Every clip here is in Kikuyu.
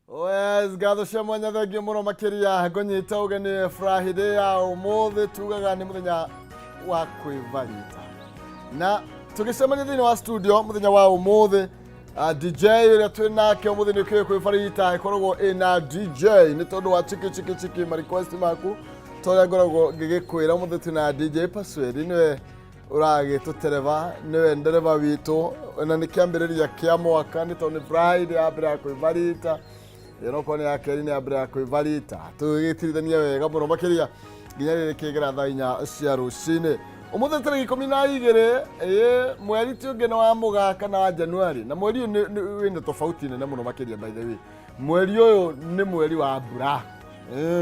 Yes, ngatho cia mwanya, thengio mũno makĩria. Ngũnyita ũgeni Friday ya ũmũthĩ, tugaga nĩ mũthenya wa kwĩbarita na tũgĩcemania thĩinĩ wa studio mũthenya wa ũmũthĩ. DJ ũrĩa twĩ nake ũmũthĩ nĩ kĩĩ kwĩbarita ĩkoragwo ĩna DJ nĩ tondũ wa chiki chiki chiki ma request maku, torĩa ngoragwo ngĩgĩkwĩra, ũmũthĩ twĩna DJ Paswedi, nĩwe ũragĩtũtereba, nĩwe ndereba witũ, na nĩ kĩambĩrĩria kĩa mwaka nĩ tondũ nĩ Friday ya mbere ya kwĩbarita. Ĩno nĩ ya kerĩ, nĩ ya mbere ya kwĩbarita, tũgĩtirithania wega mũno makĩria nginya rĩrĩ kĩgera thaa 4 cia rũcinĩ. Ũmũthĩ tarĩki 12, ĩ mweri ti ũngĩ nĩ wa Mũgaa kana wa Januari, na mweri ũyũ wĩna tofauti nene mũno makĩria. By the way, mweri ũyũ nĩ mweri wa mbura.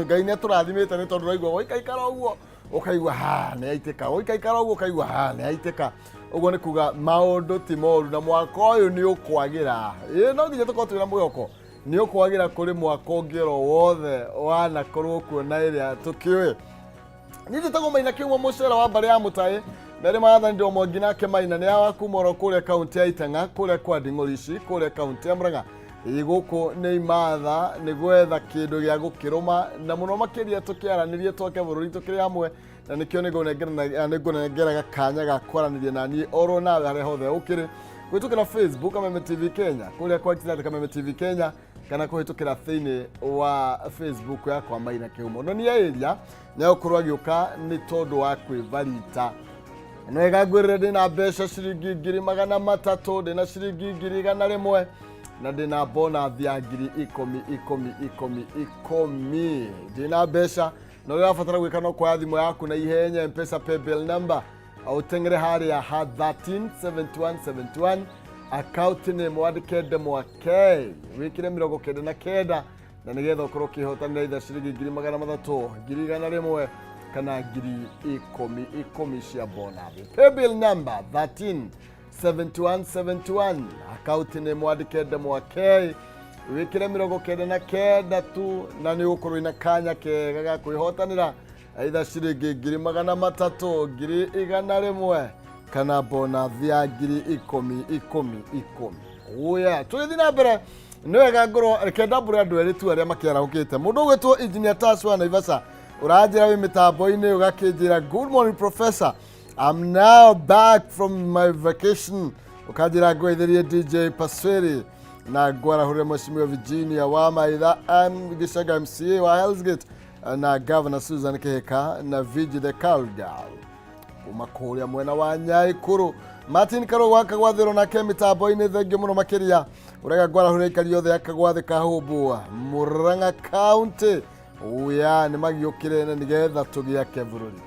Ngai nĩ atũrathimĩte nĩ tondũ ũraigua waikaikara ũguo ũkaigua ha nĩ yaitĩka, ũikaikara ũguo ũkaigua ha nĩ yaitĩka. Ũguo nĩ kuga maũndũ ti moru na mwaka ũyũ nĩ ũkwagĩra. Ĩ no nginya tũkorwo twĩna mwĩhoko nĩ ũkwagĩra kũrĩ mwaka ũngĩ oro wothe wanakorwo kuo na ĩrĩa tũkĩũĩ. Niĩ njĩtagwo Maina Kĩumo, mũcere wa mbarĩ ya Mũtaĩ merĩ maathani ndĩ Mwangi, nake Maina nĩ wa kuma oro kũrĩa kaunti ya Itang'a, kũrĩa kwa Nding'orici, kũrĩa kaunti ya Murang'a. Ĩ gũkũ nĩ imatha nĩ gwetha kĩndũ gĩa gũkĩrũma na mũno makĩria tũkĩaranĩrie twake bũrũri tũkĩrĩ hamwe, na nĩkĩo nĩngũnengeraga kanya ga kwaranĩria na niĩ oro nawe harĩa hothe ũkĩrĩ, kũhĩtũkĩra Facebook Kameme TV Kenya, kũrĩa kwa internet Kameme TV Kenya, kana kũhĩtũkĩra thĩinĩ wa Facebook yakwa Maina Kĩhumo. No nĩ area nĩ agũkorwo agĩũka nĩ tondũ wa kwĩbarita. No wega ngwĩrĩre ndĩna mbeca ciringi 300,000, ndĩna ciringi 100,000, na ndĩna bonus ya ngiri ikũmi ikũmi ikũmi ikũmi. Ndĩna mbeca, na ũrĩa ũrabatara gwĩka no kuoya thimũ yaku na ihenya, Mpesa paybill number, ũteng'ere harĩa ha 137171, account name wandĩke ndemwa K, wĩkĩre 99, na nĩgetha ũkorwo ũkĩhotanĩra itha ciringi 300,000, 100,000, kana ngiri ikũmi ikũmi cia bonus. Paybill number 137171, account name wandĩke ndemwa K, wĩkĩre 99 tu, na nĩ ũgũkorwo wĩna kanya kega ga kwĩhotanĩra either ciringi 300,000, 100,000, kana bonus ya ngiri ikũmi ikũmi ikũmi. Oya, tũgĩthiĩ na mbere, nĩ wega ngorwo reke ndambũre andũ erĩ tu arĩa makĩarahũkĩte. Mũndũ ũgwĩtwo Engineer Tash wa Naivasha ũranjĩra wĩ mĩtambo-inĩ, ũgakĩnjĩra, "Good morning, professor, I'm now back from my vacation." Ũkanjĩra ngwetherie DJ Pasweri na ngwarahũrĩre Mheshimiwa Virginia wa Maitha, M Gĩcanga, MCA wa Hellsgate, na Governor Susan Kihika, na Vigi the Cowgirl kuma kũrĩa mwena wa Nyaikuru. Martin Karũgũ wa Kagwathĩro nake mĩtambo-inĩ, thengio mũno makĩria. Ũrega ngwarahũrĩra aikari othe a Kagwathĩ Kahũmbũa, Murang'a County. Uya nĩ magiũkĩre na nĩgetha tũgĩake bũrũri.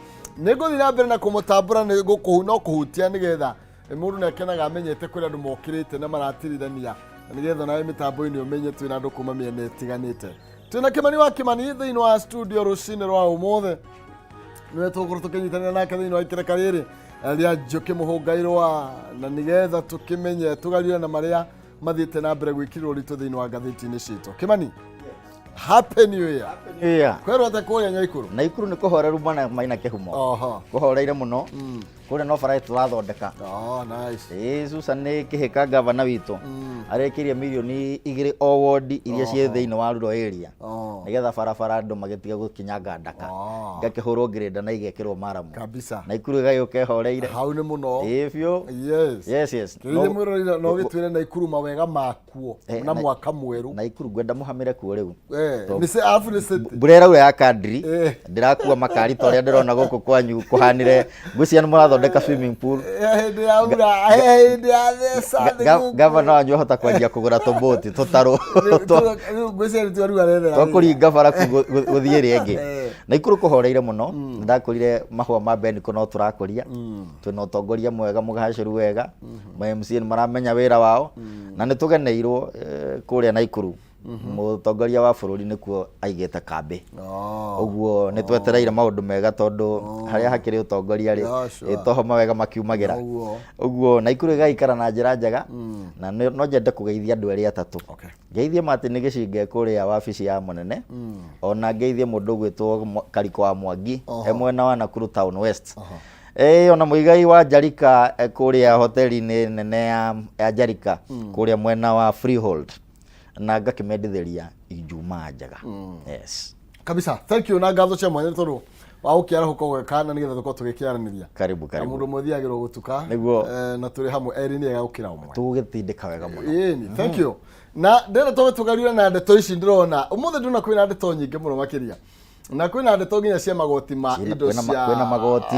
Nĩ ngũthiĩ na mbere na kũmũtambũra nĩ gũkũhu no kũhutia nĩgetha mũndũ nĩ akenaga amenyete kũrĩ andũ mokĩrĩte na maratirithania, na nĩgetha nawe mĩtambo-inĩ ũmenye twĩna andũ kuma mĩena ĩtiganĩte. Twĩna Kĩmani wa Kĩmani thĩinĩ wa studio rũcinĩ rwa ũmũthĩ, nĩwe tũgũkorwo tũkĩnyitanĩra nake thĩinĩ wa ikereka rĩrĩ rĩa Njũkĩ Mũhũngairwa, na nĩgetha tũkĩmenye tũgariũre na marĩa mathiĩte na mbere gwĩkĩrwo ũritũ thĩinĩ wa ngathĩti-inĩ citũ. Kĩmani, happy new year. Yeah. Kwĩrwo atĩa kũrĩa Nyaikuru? Naikuru nĩ kũhoreru mwana Maina Kĩhumo. Kũhoreire mũno. Kũrĩa no bara tũrathondeka. Oh, nice. Ĩĩ, Susan nĩ Kĩhĩka, gavana witũ, arekĩria mirioni 2 o wodi iria ciĩ thĩinĩ wa rural area nĩgetha barabara andũ magĩtige gũkinyanga ndaka, igakĩhũrwo ngirĩnda na igekĩrwo maramu. Naikuru ĩgagĩũka ĩhoreire. Hau nĩ mũno. Ĩĩ biũ. Yes. Kĩrĩa mwĩrorire no gĩtwĩre Naikuru mawega makuo na mwaka mwerũ. Naikuru ngwenda mũhamĩre kuo rĩu. Nĩ arabu nĩ city. Mbura ĩraura ya kadri, ndĩrakua makari ta ũrĩa ndĩrona gũkũ kwanyu kũhanire. Ngwĩciria nĩ mũrathondeka swimming pool. Hĩndĩ ya ura, hĩndĩ ya theca. Gavana wanyu ahota kwanjia kũgũra tũbũti tũtarũ Ngwĩciria nĩ tuo rĩu arethera. Twakũringa bara kuu gũthiĩ ĩrĩa ĩngĩ. Naikuru kũhoreire mũno. Ndakũrire mahũa ma Beniko no tũrakũria. Twĩna ũtongoria mwega mũgacĩru wega, ma MCA nĩ maramenya wĩra wao na nĩ tũgeneirwo kũrĩa Naikuru. Mũtongoria wa bũrũri nĩkuo aigĩte kambĩ. Ũguo nĩ twetereire maũndũ mega tondũ harĩa hakĩrĩ ũtongoria rĩ, toho mawega makiumagĩra. Ũguo Naikuru ĩgaikara na njĩra njega, na no nyende kũgeithia andũ erĩ atatũ. Ngeithie Martin Gĩcinge kũrĩa wabici ya mũnene, ona ngeithie mũndũ ũgwĩtwo Kariko wa Mwangi e mwena wa Nakuru Town West. Ona Mũigai wa Njarika kũrĩa hoteli-inĩ nene ya Njarika kũrĩa mwena wa Freehold. Na ngakĩmendithĩria Ijumaa njega. Yes. Kabisa, thank you na ngatho cia mwanya nĩ tondũ wa gũkĩarahũka ũgeka na nĩgetha tũkorwo tũgĩkĩaranĩria. Karibu. Na Karibu. mũndũ ũmwe thiagĩrwo gũtuka. Nĩguo. Na tũrĩ hamwe erĩ nĩ ega gũkĩra ũmwe. Tũgũgĩtindĩka wega mũno. Ĩni, thank you. Na ndĩrenda tũgĩtũgarire na ndeto ici ndĩrona ũmũthĩ, ndĩrona kwĩna ndeto nyingĩ mũno makĩria, na kwĩna ndeto nginya cia magoti ma indo Kwĩna cia kwĩna magoti.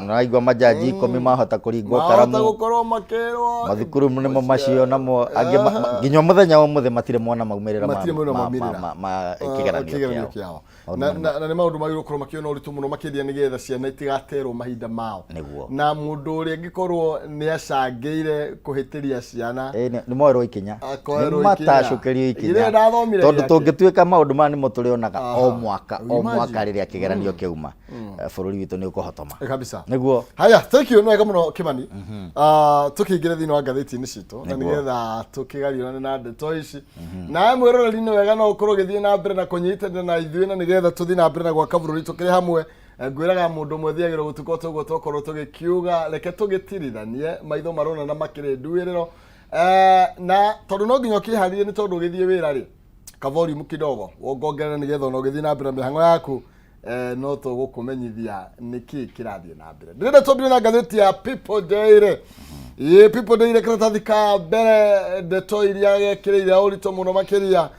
Nĩraigua majaji 10 mahota kũringwo mahota karamu. Gũkorwo makĩrwo Mathukuru nĩmo macio namo angĩ nginya mũthenya wa ũmũthĩ matirĩ mona maumĩrĩra Matirĩ mona maumĩrĩra. Ma kĩgeranio kĩgeranio kĩao. kĩao. Maũndũ Na nĩ maũndũ magĩrĩirwo gũkorwo makĩoywo na ũritũ mũno makĩria nĩgetha ciana itigaterwo mahinda mao. Nĩguo. Na mũndũ ũrĩa angĩkorwo nĩ acangĩire kũhĩtĩria ciana Nĩ moerwo ikinya. Akoerwo Nĩ matacũkĩrio ikinya. ikinya. Rĩrĩa ndathomire Tondũ gĩake. tũngĩtuĩka maũndũ maya nĩmo tũrĩonaga o mwaka o Imagine. mwaka rĩrĩa kĩgeranio kĩauma, bũrũri witũ nĩ ũkũhotoma. Kabisa. Nĩguo. Haya, thank you, nĩ wega mũno Kimani. Tũkĩingĩre thĩinĩ wa ngathĩti-inĩ citũ na Nĩguo. nĩgetha tũkĩgariũrane na ndeto ici. Nawe mwĩroreri nĩ wega no ũkorwo ũgĩthiĩ na mbere na kũnyitanĩra na ithuĩ na nĩgetha tũthiĩ na mbere na gwaka bũrũri tũkĩrĩ hamwe. Ngwĩraga mũndũ ũmwe thiagĩrwo gũtukũ toguo tokorwo tũgĩkiuga reke tũgĩtirithanie maitho marona na makĩrĩ nduĩrĩro. Na tondũ no nginya ũkĩharĩrie nĩ tondũ ũgĩthiĩ wĩra rĩ, ka volume kidogo wongongerera nĩgetha ona ũgĩthiĩ na mbere na mĩhang'o yaku, no tũgũkũmenyithia nĩkĩ kĩrathiĩ na mbere. Ndĩrenda twambire na ngathĩti ya People Daily. Ĩ People Daily, karatathi ka mbere, ndeto iria gekĩrĩire ũritũ mũno makĩria,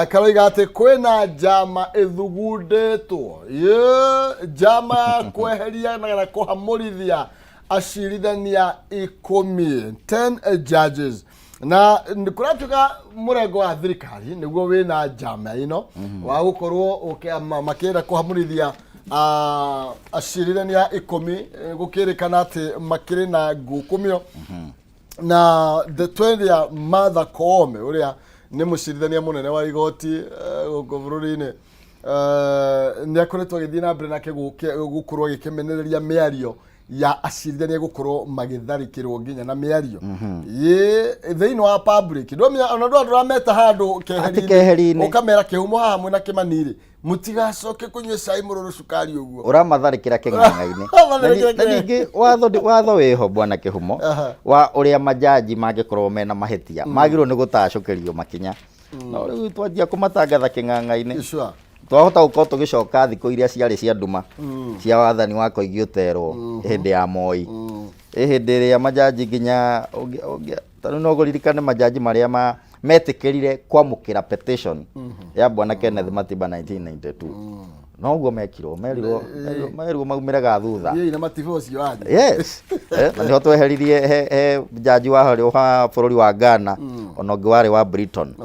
karoiga atĩ kwĩna njama ĩthugundĩtwo, ĩ njama ya kweheria na kũhamũrithia acirithania 10, 10 judges, na kũratuĩka mũrengo wa thirikari nĩguo wĩna njama ĩno wa gũkorwo makĩenda kũhamũrithia acirithania 10, gũkĩrĩkana atĩ makĩrĩ na ngukumio. Na ndeto ĩrĩa Martha Koome, ũrĩa nĩ mũcirithania mũnene wa igoti gũkũ bũrũri-inĩ, nĩ akoretwo agĩthiĩ na mbere nake gũkorwo agĩkĩmenereria mĩario ya acirithania gũkorwo magĩtharĩkĩrwo nginya na mĩario ĩ thĩinĩ wa public. Ndũmenya ona ndũ ndũrameta handũ Atĩ keheri-inĩ. Ũkamera kĩhumo haha mwĩna Kĩmani rĩ, mũtigacoke kũnyua cai mũrũrũ cukari ũguo. Ũramatharĩkĩra kĩng'ang'a-inĩ. Ũramatharĩkĩra Na ningĩ watho wĩho, bwana Kĩhumo, wa ũrĩa majaji mangĩkorwo mena mahĩtia magĩrĩirwo nĩ gũtacũkĩrio makinya, no rĩu twanjia kũmatangatha kĩng'ang'a-inĩ, twahota gũkorwo tũgĩcoka thikũ iria ciarĩ cia nduma cia wathani wa Koigi ũterwo hĩndĩ ya Moi, ĩ hĩndĩ ĩrĩa majaji nginya ta rĩu no ũririkane majaji marĩa ma metĩkĩrire kwamũkĩra petition ya bwana Kenneth Matiba 1992, noguo mekirwo, merirwo maumĩre ga thutha. Yei na matiba ũcio wanyu. Yes. Na nĩho tweheririe he jaji wa harĩ wa bũrũri wa Ghana, ona ũngĩ warĩ wa Britain.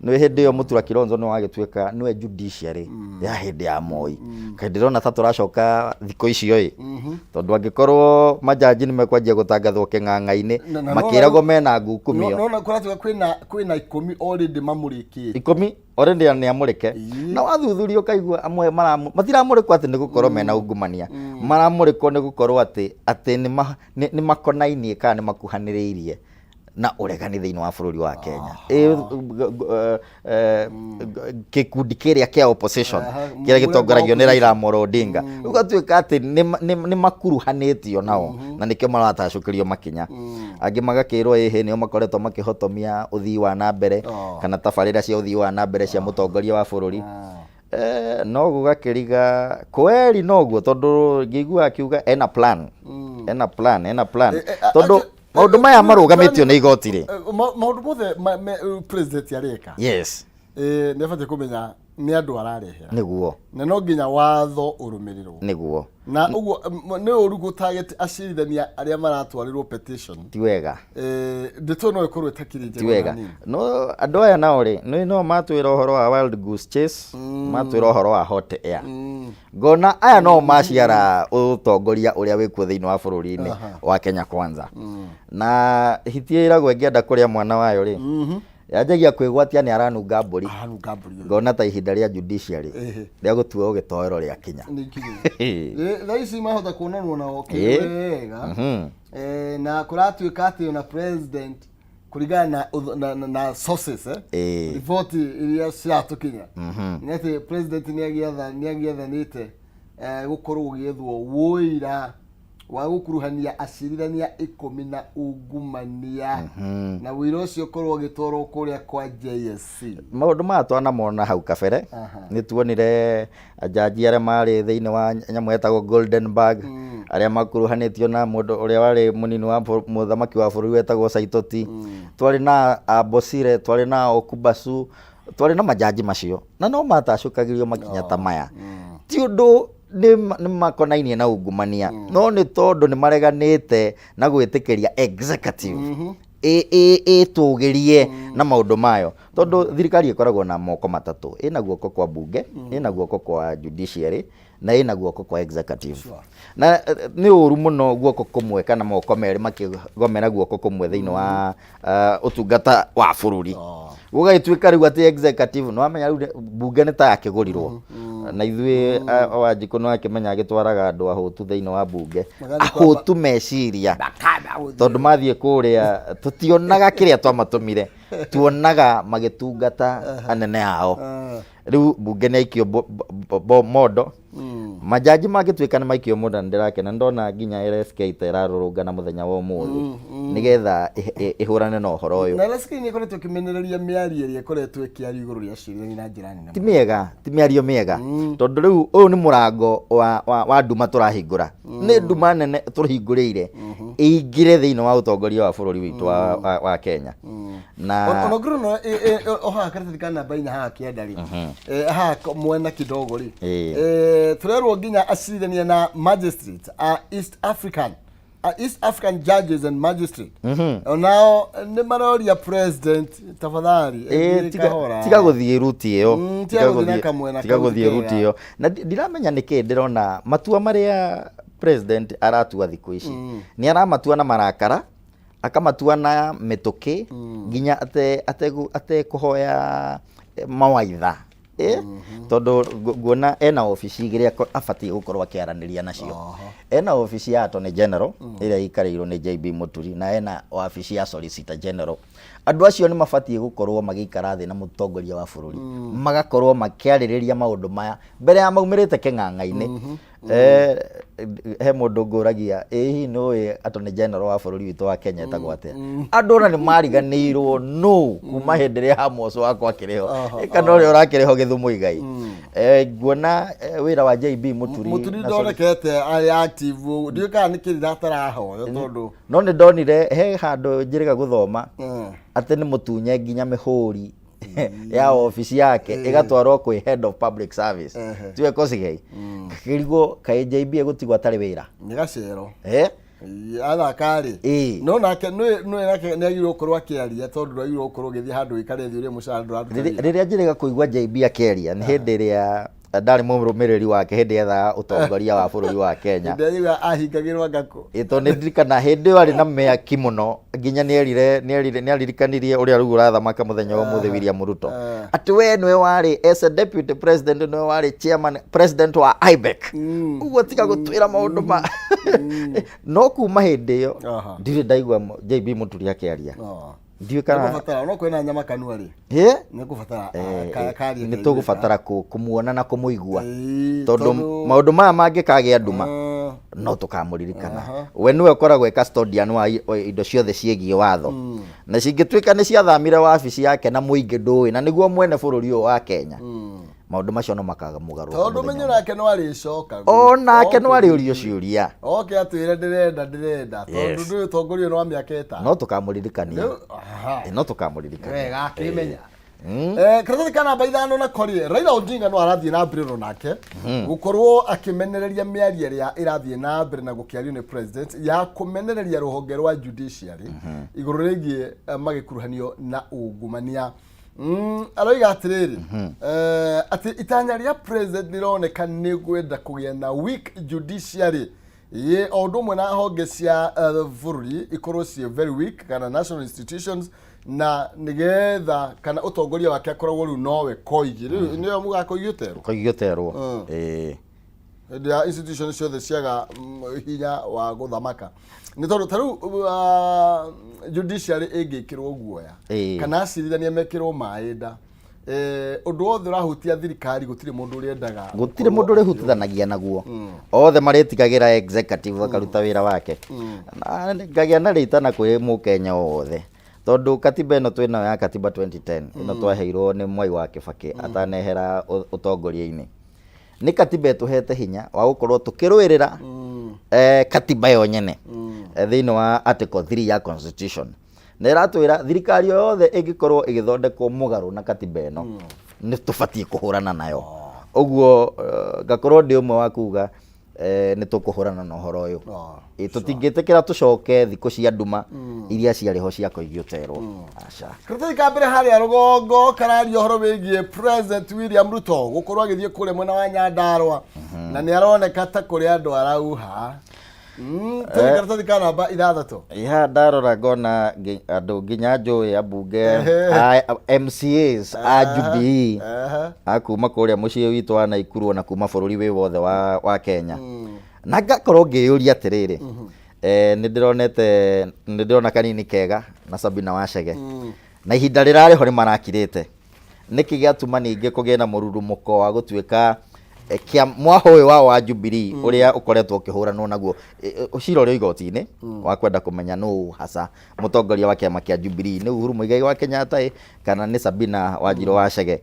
Nĩ hĩndĩ ĩyo Mũtura Kilonzo nĩ wagĩtuĩka nĩwe judiciary ya hĩndĩ ya Moi. Kaĩ ndĩrona ta tũracoka thikũ icio ĩ, tondũ angĩkorwo majaji nĩ mekwanjia gũtangathwo kĩng'ang'a-inĩ Na makĩragwo mena ngukumio. Nona kũratuĩka kwĩna 10 already mamũrĩkĩte. 10 already nĩ amũrĩke, na wathuthuria ũkaigua amwe matiramũrĩkwo atĩ nĩ gũkorwo mena ungumania, maramũrĩkwo nĩ gũkorwo atĩ nĩ makonainie kana nĩ makuhanĩrĩirie na ũregani thĩinĩ wa bũrũri wa Kenya. Gĩkundi kĩrĩa kĩa opposition kĩrĩa mũrengo wa gĩtongoragio nĩ Raila Amolo Odinga, ũgatuĩka atĩ nĩ makuruhanĩtio nao na nĩkĩo maratacũkĩrio makinya. Angĩ magakĩrwo ĩhĩ nĩo makoretwo makĩhotomia ũthii wa na mbere kana tabarĩra cia ũthii wa na mbere cia mũtongoria wa bũrũri. No gũgakĩriga kweri noguo, tondũ ngĩigua akiuga ena plan, ena plan, ena plan, tondũ maũndũ maya marũgamĩtio nĩ igoti rĩ. Maũndũ mothe president areka, nĩ abatiĩ kũmenya nĩ andũ ararehera na no nginya watho ũrũmĩrĩrwo. Na ũguo nĩ ũru gũ-target acirithania arĩa maratwarĩrwo petition. Ti wega. Ndeto no ĩkorwo ĩtakĩrĩ Ti njega wega. ona nini. No andũ aya nao rĩ, nĩ no matwĩra ũhoro wa wild goose chase, matwĩra ũhoro wa hot air, ngona aya no maciara ũtongoria ũrĩa wĩkuo thĩinĩ wa bũrũri-inĩ wa Kenya Kwanza. Na hiti ĩragwo ĩngĩenda kũrĩa mwana wayo rĩ, yanjagia kwĩgwatia nĩ aranunga mbũri. Aranunga mbũri ũyũ. Ngona ta ihinda rĩa judiciary rĩa gũtuo gĩtoero rĩa kinya. Nĩ ikinyu. Thaa ici mahota kuonanwo nao wega. Na kũratuĩka atĩ ona president kũringana na na sources, riboti iria ciratũkinya nĩ atĩ president nĩ agĩathanĩte gũkorwo gũgĩethwo wũira. Wa gũkuruhania acirithania 10 na ungumania, na wĩira ũcio ũkorwo ũgĩtwarwo kũrĩa kwa JSC. Maũndũ maya twanamona hau kabere. Nĩ tuonire njanji arĩa marĩ thĩinĩ wa nyamũ yetagwo Golden Bag, arĩa makuruhanĩtio na mũndũ ũrĩa warĩ mũnini wa mũthamaki wa bũrũri wetagwo Saitoti. Twarĩ na Ambosire, twarĩ na Okubasu, twarĩ na majaji macio na no matacũkagĩrio makinya ta maya. Ti ũndũ nĩ makonainie na ungumania, no nĩ tondũ nĩ mareganĩte na gwĩtĩkĩria executive ĩtũgĩrie na maũndũ mayo, tondũ thirikari ĩkoragwo na moko matatũ: ĩna guoko kwa bunge, ĩna guoko kwa judiciary na ĩna guoko kwa executive. Na nĩ ũru mũno guoko kũmwe kana moko merĩ makĩgomera guoko kũmwe thĩinĩ wa ũtungata wa bũrũri, gũgagĩtuĩka rĩu atĩ executive nĩ wamenya rĩu bunge nĩ ta yakĩgũrirwo na ithuĩ. Wanjikũ nĩ wakĩmenya agĩtwaraga andũ ahũtu thĩinĩ wa bunge. Magathiĩ ahũtu meciria, tondũ mathiĩ kũrĩa tũtionaga kĩrĩa twamatũmire, tuonaga magĩtungata anene ao. Rĩu bunge nĩ aikio mondo, majaji mangĩtuĩka nĩ maikio mondo, na ndĩrakena ndona nginya LSK ta ĩrarũrũngana mũthenya wa ũmũthĩ nĩgetha ĩhũrane na ũhoro ũyũ. Na LSK nĩ ĩkoretwo ĩkĩmenereria mĩario ĩrĩa ĩkoretwo ĩkĩario igũrũ rĩa acirithania na njĩra nene. Ti mĩega, ti mĩario mĩega, tondũ rĩu ũyũ nĩ mũrango wa nduma tũrahingũra, nĩ nduma nene tũhingũrĩire ĩingĩre thĩinĩ wa ũtongoria wa bũrũri witũ wa Kenya na Ona ngĩrona o haha karatathi ka namba 4 haha kĩanda rĩ, haha mwena kidogo rĩ, tũrerwo nginya acirithania na magistrate a East African judges and magistrate onao nĩ maroria president, tafadhali, thiĩ kahora. Tiga gũthiĩ ruti ĩyo. Tiga gũthiĩ na kamwena tiga kau gũthiĩ ti ruti kega. ĩyo. Na ndiramenya nĩkĩ ndĩrona matua marĩa president aratua thikũ ici, nĩ aramatua na marakara, akamatua na mĩtũkĩ, nginya atekũhoya mawaitha, tondũ nguona ena obici igĩrĩ abatiĩ gũkorwo akĩaranĩria nacio. Ena obici ya Attorney General ĩrĩa ĩikarĩirwo nĩ JB Mũturi, na ena wabici ya Solicitor General. Andũ acio nĩ mabatiĩ gũkorwo magĩikara thĩ na mũtongoria wa bũrũri, magakorwo makĩarĩrĩria maũndũ maya mbere ya maumĩrĩte kĩng'ang'a-inĩ. He mũndũ ngũragia, ĩ hihi nĩ ũĩ Attorney General wa bũrũri witũ wa Kenya etagwo atĩa? Andũ ona nĩ mariganĩirwo nũ kuma hĩndĩ ĩrĩa Amos wakwa akĩrĩ ho, kana ũrĩa ũrakĩrĩ ho Gĩthumo Igai. Nguona wĩra wa JB Mũturi Mũturi na ndonekete arĩ active ũguo. Ndiũĩ kana nĩ kĩrĩra atarahoyo tondũ No nĩ ndonire he handũ njĩrĩga gũthoma atĩ nĩ mũtunye nginya mĩhũri ya obici yake ĩgatwarwo kwĩ head of public service, tiwe Kosigei. Ngakĩrigwo kaĩ JB egũtigwo atarĩ wĩra. Nĩ gacero. Eh? Athakarĩ no nake nĩ nake nĩ agĩrĩirwo gũkorwo akĩaria, tondũ ndwagĩrĩirwo gũkorwo ũgĩthiĩ handũ ũikare thĩ ũrĩe mũcara ndũraruta wĩra. Rĩrĩa njĩrĩga kũigua JB akĩaria nĩ hĩndĩ ĩrĩa ndarĩ mũrũmĩrĩri wake, hĩndĩ ethaga ũtongoria wa bũrũri wa Kenya. Hĩndĩ ĩrĩa ahingagĩrwo ngakũ. Ĩ, tondũ nĩ ndirikana hĩndĩ ĩyo arĩ na mĩaki mũno, nginya nĩ erire nĩ aririkanirie ũrĩa rĩu ũrathamaka mũthenya wa ũmũthĩ, William Ruto, atĩ we nĩwe warĩ as a deputy president, nĩwe warĩ chairman president wa IBEC, ũguo tiga gũtwĩra maũndũ ma no kuma hĩndĩ ĩyo ndirĩ ndaigua JB Mũturi akĩaria. Ndiũĩ kana Nĩkũbatara no kwĩna nyama kanua rĩ, Ĩ? nĩkũbatara karie. Nĩ tũgũbatara kũmuona na kũmũigua, tondũ maũndũ maya mangĩkagĩa nduma no tũkamũririkana. We nĩwe ũkoragwo e custodian wa indo ciothe ciĩgiĩ watho, na cingĩtuĩka nĩ ciathamire wabici yake na mũingĩ ndũĩ na nĩguo mwene bũrũri ũyũ wa Kenya, maũndũ macio no makamũgarũrũka. Tondũ mũthenya menyo ũmwe. Nake no arĩcoka. O nake no arĩũrio ciũria. Oke atwĩre ndĩrenda ndĩrenda, tondũ ndũĩ ũtongoria ũyũ nĩ wa mĩaka 5. No tũkamũririkania. Rĩu. No tũkamũririkania. Wega akĩmenya. Karatathi ka namba 5 na korie Raila Odinga no arathiĩ na mbere onake gũkorwo akĩmenereria mĩario ĩrĩa ĩrathiĩ na mbere na gũkĩario nĩ president ya kũmenereria rũhonge rwa judiciary igũrũ rĩgiĩ magĩkuruhanio na ungumania. Aroiga atĩrĩrĩ, atĩ itanya rĩa president rĩroneka nĩ gwenda kũgĩa na weak judiciary ye o ũndũ ũmwe na honge cia bũrũri ikorwo ciĩ very weak kana national institutions, na nĩgetha kana ũtongoria wake akoragwo rĩu nowe koigi, rĩu nĩyo mũgakoigi ũterwo. Koigi ũterwo. Ĩĩ. Hĩndĩ ya institution ciothe ciaga hinya wa gũthamaka, nĩ tondũ ta rĩu judiciary ĩngĩkĩrwo guoya kana acirithania mekĩrwo maĩ nda. Ũndũ wothe ũrahutia thirikari gũtirĩ mũndũ ũrĩendaga. Gũtirĩ mũndũ ũrĩhutithanagia naguo, othe marĩtigagĩra executive akaruta wĩra wake. Na ngagĩa na rĩtana kwĩ mũkenya o wothe, tondũ katiba ĩno twĩnayo ya katiba 2010 ĩno twaheirwo nĩ Mwai wa Kĩbakĩ atanehera ũtongoria-inĩ, nĩ katiba ĩtũhete hinya wa gũkorwo tũkĩrũĩrĩra katiba yo nyene thĩinĩ wa article 3 ya constitution, na ĩratwĩra thirikari o yothe ĩngĩkorwo ĩgĩthondekwo mũgarũ na katiba ĩno nĩ tũbatiĩ kũhũrana nayo. Ũguo ngakorwo ndĩ ũmwe wa kuga nĩ tũkũhũrana na ũhoro ũyũ. Tũtingĩtĩkĩra tũcoke thikũ cia nduma iria ciarĩ ho cia koigi ũterwo, aca. Karatathi ka mbere harĩa rũgongo kararia ũhoro wĩgiĩ President William Ruto gũkorwo agĩthiĩ kũrĩa mwena wa Nyandarua, na nĩ aroneka ta kũrĩ andũ arauha. Tũrĩ karatathi ka namba 6. Ya, ndarora ngona andũ nginya njũĩ, ambunge MCAs a Jubilee a kuma kũrĩa mũciĩ witũ wa Naikuru na kuma bũrũri wĩ wothe wa Kenya, na ngakorwo ngĩyũria atĩrĩrĩ, nĩ ndĩronete, nĩ ndĩrona kanini kega na Sabina Wachege, na ihinda rĩrarĩ ho nĩ marakirĩte. Nĩkĩ gĩatũma ningĩ kũgĩe na mũrurumũko wa gũtuĩka kĩa mwahũ ũyũ wao wa Jubilee ũrĩa ũkoretwo ũkĩhũranwo naguo, cira ũrĩ igoti-inĩ wa kwenda kũmenya nũ hasa mũtongoria wa kĩama kĩa Jubilee, nĩ Uhuru Muigai wa Kenyatta ĩ kana nĩ Sabina Wanjirũ wa Chege?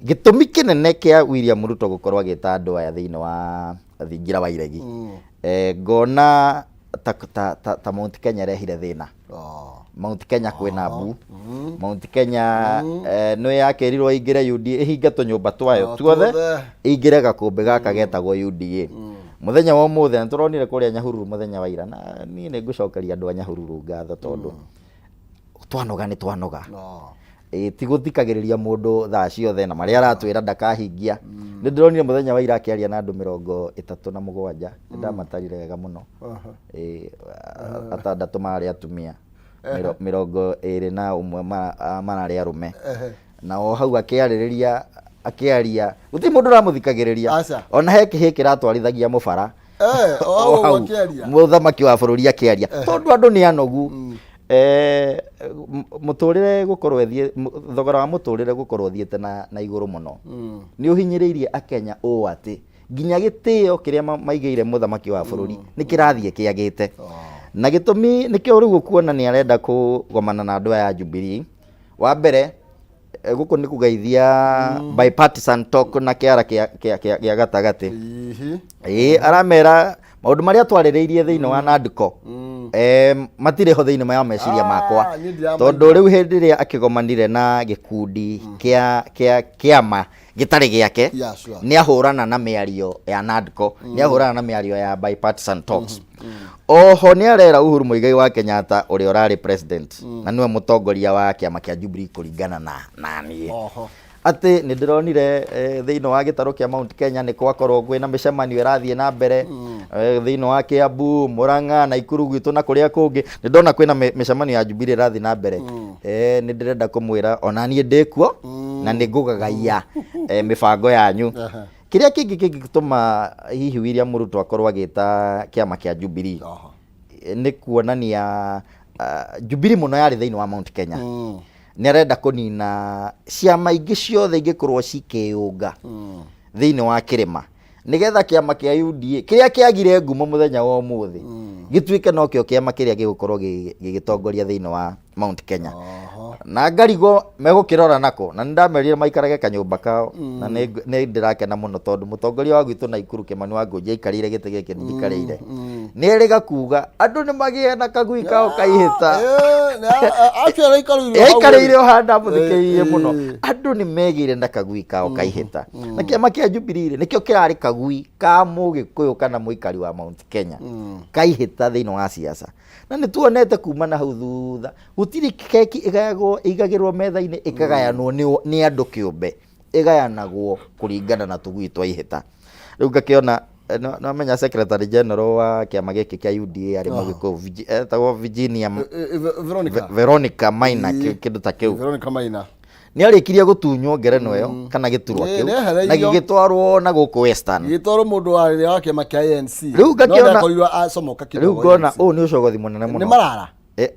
Gĩtũmi kĩnene kĩa William Ruto gũkorwo agĩta andũ aya thĩinĩ wa thingira wa iregi, ngona ta Mount Kenya ĩrehire thĩna. Mount Kenya kwĩna mbu. Mount Kenya nĩ yakĩrirwo ĩingĩre UDA, ĩhinge tũnyũmba twayo tuothe, tuothe. Ĩingĩre gakũmbĩ gaka getagwo UDA. Mũthenya wa ũmũthĩ nĩ tũronire kũrĩa Nyahururu mũthenya wa ira, na niĩ nĩ ngũcokeria andũ a Nyahururu ngatho, tondũ twanoga nĩ twanoga. Ĩ, ti gũthikagĩrĩria mũndũ thaa ciothe na marĩa aratwĩra ndakahingia. Nĩ ndĩronire mũthenya wa ira akĩaria na andũ 37, nĩ ndamatarire wega mũno. Ĩ, atandatũ mararĩ atumia, 21 mararĩ arũme. Na o hau akĩarĩrĩria, akĩaria, gũtirĩ mũndũ ũramũthikagĩrĩria. Aca. Ona he kĩhĩ kĩratwarithagia mũbara. O o hau hau akĩaria. Mũthamaki wa bũrũri akĩaria, tondũ andũ nĩ anogu. Mũtũrĩre gũkorwo ĩthiĩ, thogora wa mũtũrĩre gũkorwo ũthiĩte na igũrũ mũno nĩ ũhinyĩrĩirie akenya ũũ atĩ nginya gĩtĩo kĩrĩa maigĩire mũthamaki wa bũrũri nĩ kĩrathiĩ kĩagĩte. Na gĩtũmi nĩkĩo rĩu ũkuona nĩ arenda kũgomana na andũ aya a Jubilee. Wa mbere, gũkũ nĩ kũgeithia bipartisan talk na kĩara kĩa gatagatĩ. Ĩĩ, aramera maũndũ marĩa twarĩrĩirie thĩinĩ wa NADCO matirĩ ho thĩinĩ wa meciria makwa. Niĩ ndiramaigua. Tondũ rĩu hĩndĩ ĩrĩa akĩgomanire na gĩkundi kĩa kĩama gĩtarĩ gĩake, nĩ ahũrana na mĩario ya NADCO, nĩ ahũrana na mĩario ya bipartisan talks. Oho nĩ arera Uhuru Muigai wa Kenyatta ũrĩa ũrarĩ president na nĩwe mũtongoria wa kĩama kĩa Jubilee kũringana na niĩ, atĩ nĩ ndĩronire thĩinĩ wa gĩtarũ kĩa Mount Kenya nĩ gwakorwo kwĩna mĩcemanio ĩrathiĩ na mbere, thĩinĩ wa Kiambu, Murang'a, Naikuru gwitũ na kũrĩa kũngĩ, nĩ ndona kwĩna mĩcemanio ya Jubilee ĩrathiĩ na mbere. Nĩ ndĩrenda kũmwĩra ona niĩ ndĩkuo na nĩ ngũgagaia mĩbango yanyu. Kĩrĩa kĩngĩ kĩngĩtũma hihi William Ruto akorwo agĩta kĩama kĩa Jubilee nĩ kuonania Jubilee mũno yarĩ thĩinĩ wa Mount Kenya. Nĩ arenda kũnina ciama ingĩ ciothe ingĩkorwo cikĩyũnga thĩinĩ wa kĩrĩma, nĩgetha kĩama kĩa UDA kĩrĩa kĩagire ngumo mũthenya wa ũmũthĩ gĩtuĩke nokĩo kĩama kĩrĩa gĩgũkorwo gĩgĩtongoria thĩinĩ wa Mount Kenya. Na ngarigo megũkĩrora nako, na nĩ ndamerire maikarage kanyũmba kao, na nĩ ndĩrakena mũno tondũ mũtongoria wa gwitũ Naikuru Kĩmani wa Ngũnji aikarĩire gĩtĩ gĩkĩ njikarĩire, nĩ erĩga kuga andũ nĩ magĩe na kagui kao kaihĩta. Acio araikarĩire hau. Aikarĩire o handũ amũthikĩrĩirie mũno. Andũ nĩ megĩire na kagui kao kaihĩta, na kĩama kĩa Jubilee rĩ, nĩkĩo kĩrarĩ kagui ka mũgĩkũyũ kana mũikari wa Mount Kenya kaihĩta thĩinĩ wa siasa. Na nĩ tuonete kuma na hau thutha gũtirĩ keki ĩgayagwo, ĩigagĩrwo metha-inĩ ĩkagayanwo nĩ andũ kĩũmbe, ĩgayanagwo kũringana na tũgui twa ihĩta. Rĩu ngakĩona no menya secretary general wa kĩama gĩkĩ kĩa UDA arĩ mũgĩkũyũ, etagwo Virginia Veronica. Veronica Maina, kĩndũ ta kĩu. Veronica Maina. Nĩ arĩkirie gũtunywo ngerenwa ĩyo kana gĩturwa kĩu nĩehereirio. Na gĩgĩtwarwo na gũkũ Western. Gĩtwarwo mũndũ wa rĩrĩa wa kĩama kĩa ANC. Rĩu No nĩakorirwo acomoka Rĩu kidogo ngona ANC. ũyũ nĩ ũcogothi mũnene Nĩ mũno. marara.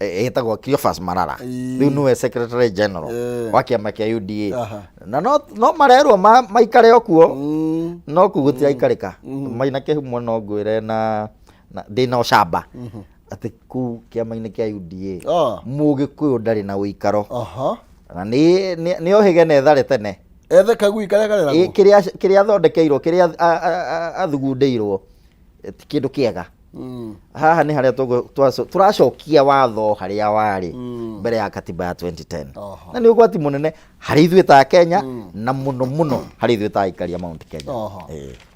Ĩtagwo Cleophas Malala. Ĩĩ. Rĩu nĩwe secretary general wa kĩama kĩa UDA. Na no marerwo maikare o kuo, no kũu gũtiraikarĩka. Maina Kĩhumo no ngwĩre na ndĩna ũcamba atĩ kũu kĩama-inĩ kĩa UDA Mũgĩkũyũ ndarĩ na ũikaro. Na nĩ ohĩge na ethare tene. Ethe kagui karĩa kareragwo. Kĩrĩa athondekeirwo, kĩrĩa athugundĩirwo ti kĩndũ kĩega. Haha nĩ harĩa tũracokia watho harĩa warĩ mbere ya katiba ya 2010. Na nĩ ũgwati mũnene harĩ ithuĩ ta Kenya, na mũno mũno harĩ ithuĩ ta aikari a Mount Kenya.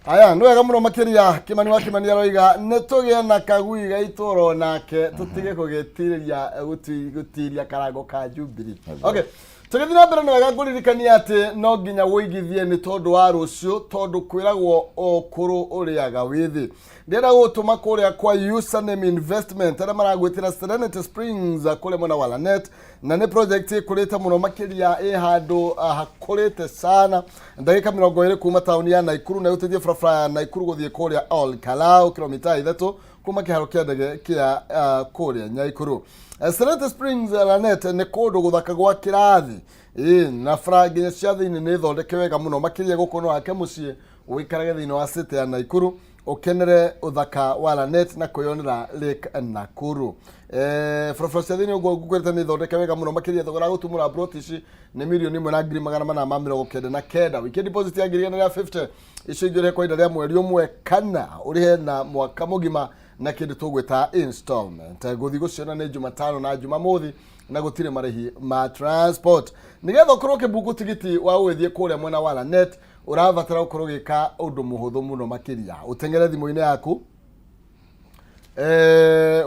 Aya nĩ wega mũno makĩria. Kĩmani wa Kĩmani aroiga nĩ tũgĩe na kagui gaitũ nake, tũtige kũgĩtirĩria gũtiria karango ka Jubilee. Okay. Tũgĩthiĩ na mbere, nĩ wega ngũririkania atĩ no nginya wũigithie nĩ tondũ wa rũciũ, tondũ kwĩragwo ũkũrũ ũrĩaga wĩthĩ. Ndĩrenda gũtũma kũrĩa kwa Username Investment, arĩa maragwĩtĩra Serenity Springs kũrĩa mwena wa Lanet, na nĩ project ĩkũrĩte mũno makĩria, ĩ handũ hakũrĩte sana, ndagĩka 20 kuma taũni ya Naikuru, na ĩhutĩtie barabara ya Naikuru gũthiĩ kũrĩa Ol Kalou, kilomita 3 kuma kĩharo kĩa ndege kĩa kũrĩa Nyaikuru. Serenity Springs Lanet nĩ kũndũ gũthaka gwa kĩrathi. Ĩ, na bara nginya cia thĩinĩ nĩ thondeke wega mũno makĩria. Gũkũ no hake mũciĩ ũikarage thĩinĩ wa city ya Naikuru, ũkenere ũthaka wa Lanet na kwĩyonera Lake Nakuru. Barabara cia thĩinĩ ũguo ngũkwĩrĩte nĩ thondeke wega mũno makĩria. Thogora wa gũtumũra plot ici nĩ 1,499,000. Wĩkie deposit ya 150,000, icio ingĩ ũrĩhe kwa ihinda rĩa mweri ũmwe kana ũrĩhe na mwaka mũgima na kĩndũ tũgwĩta installment. Gũthiĩ gũciona nĩ Jumatano na Jumamothi, na gũtirĩ marĩhi ma transport. Nĩgetha ũkorwo ũkĩbuku tigiti wa gũgĩthiĩ kũrĩa mwena wa Lanet, ũrabatara gũkorwo ũgĩka ũndũ mũhũthũ mũno makĩria. Ũteng'ere thimũ-inĩ yaku,